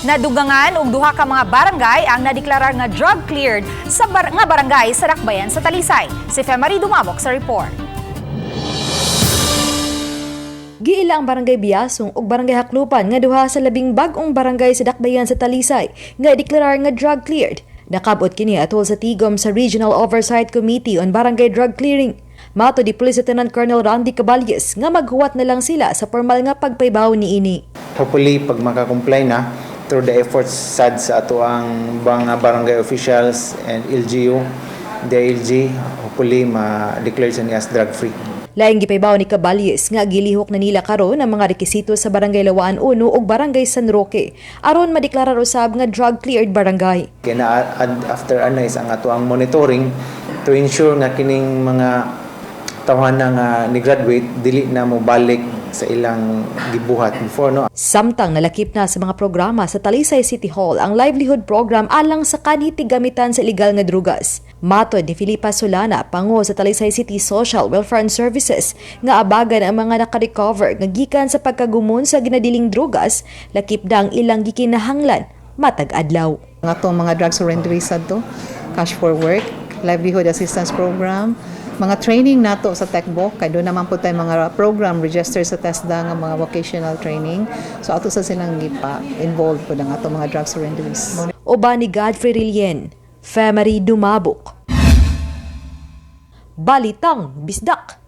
Nadugangan og duha ka mga barangay ang nadeklarar nga drug cleared sa nga barangay sa Dakbayan sa Talisay. Si Femary Dumabok sa report. Giila ang Barangay Biasong ug Barangay Haklupan nga duha sa 10 bag-ong barangay sa Dakbayan sa Talisay nga deklarar nga drug cleared. Nakabot kini atol sa tigom sa Regional Oversight Committee on Barangay Drug Clearing. Matod ni Police Lieutenant Colonel Randy Caballes nga maghuwat na lang sila sa formal nga pagpaybaw niini. Hopefully, pag makakomply na through the efforts sad sa atoang mga barangay officials and LGU, DILG, hopefully ma-declare siya niya as drug free. Laing gipaybaw ni Caballes nga gilihok na nila karon ang mga rekisito sa Barangay Lawaan 1 ug Barangay San Roque aron madeklarar usab nga drug cleared barangay. Kaya na after ana is ang atoang monitoring to ensure nga kining mga tawhana nga ni-graduate dili na mo balik sa ilang gibuhat before, no? Samtang nalakip na sa mga programa sa Talisay City Hall ang livelihood program alang sa kanhi tiggamitan sa ilegal nga drugas. Matod ni Filipa Solana, pango sa Talisay City Social Welfare and Services, nga abagan ang mga nakarecover nga gikan sa pagkagumon sa ginadiling drugas, lakip na ang ilang gikinahanglan matag adlaw. Ang atong mga drug surrenderies adto, cash for work, livelihood assistance program, mga training nato sa TechVoc, kay duna man pod tay mga program register sa TESDA nga mga vocational training. So ato sa silang gipa involved pod ang atong mga drug surrenderies. Uban ni Godfrey Rilien, Femery Dumabok. Balitang Bisdak.